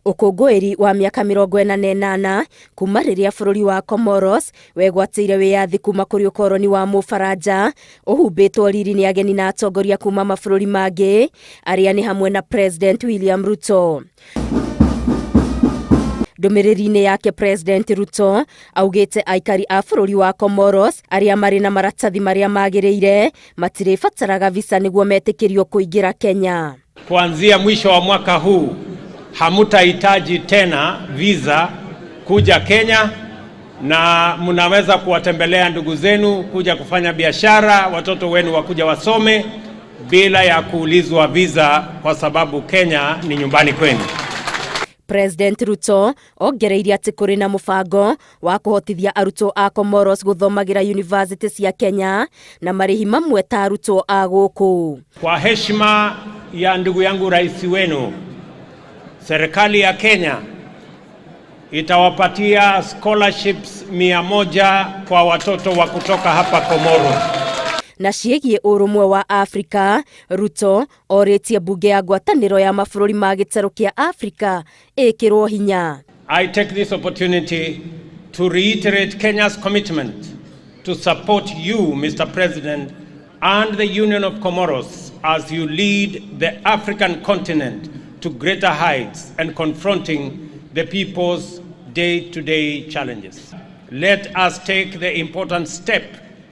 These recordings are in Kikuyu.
Ũkũngũĩri wa mĩaka 48 kuma rĩrĩa bũrũri wa Comoros wegwatĩire wĩyathi kuma kũrĩ ũkoroni wa Mũfaranja ũhumbĩtwo riri nĩ ageni na atongoria kuma mabũrũri mangĩ arĩa nĩ hamwe na President William Ruto. Ndũmĩrĩri-inĩ yake President Ruto augĩte aikari a bũrũri wa Comoros arĩa marĩ na maratathi marĩa magĩrĩire matirĩbataraga visa nĩguo metĩkĩrio kũingĩra Kenya. Kuanzia mwisho wa mwaka huu hamutahitaji tena visa kuja Kenya na mnaweza kuwatembelea ndugu zenu, kuja kufanya biashara, watoto wenu wakuja wasome bila ya kuulizwa visa, kwa sababu Kenya ni nyumbani kwenu. President Ruto ongereire atĩ kũrĩ na mũbango wa kũhotithia arutwo a Comoros gũthomagĩra yunivasĩtĩ cia Kenya na marĩhi mamwe ta arutwo a gũkũ. Kwa heshima ya ndugu yangu rais wenu, serikali ya Kenya itawapatia scholarships 100 kwa watoto wa kutoka hapa Komoro. Na ciĩgiĩ ũrũmwe wa Afrika, Ruto orĩtie mbunge ya ngwatanĩro ya mabũrũri ma gĩtarũ kĩa Afrika ĩkĩrwo hinya. I take this opportunity to reiterate Kenya's commitment to support you, Mr. President, and the Union of Comoros as you lead the African continent to greater heights and confronting the people's day-to-day challenges. Let us take the important step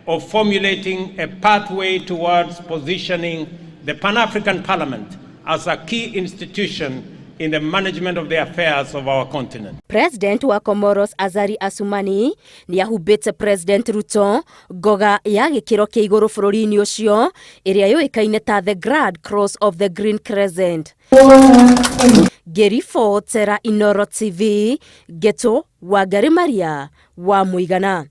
of formulating a pathway towards positioning the Pan-African Parliament as a key institution in the management of the affairs of our continent. President wa Comoros Azali Assoumani nĩ ahumbĩte President Ruto ngoga ya gĩkĩro kĩa igũrũ bũrũri-inĩ ũcio ĩrĩa yũĩkaine ta The Grand Cross of the Green Crescent. Ngĩribotera Inoro TV, Ngeto Wangari Maria wa Mũigana.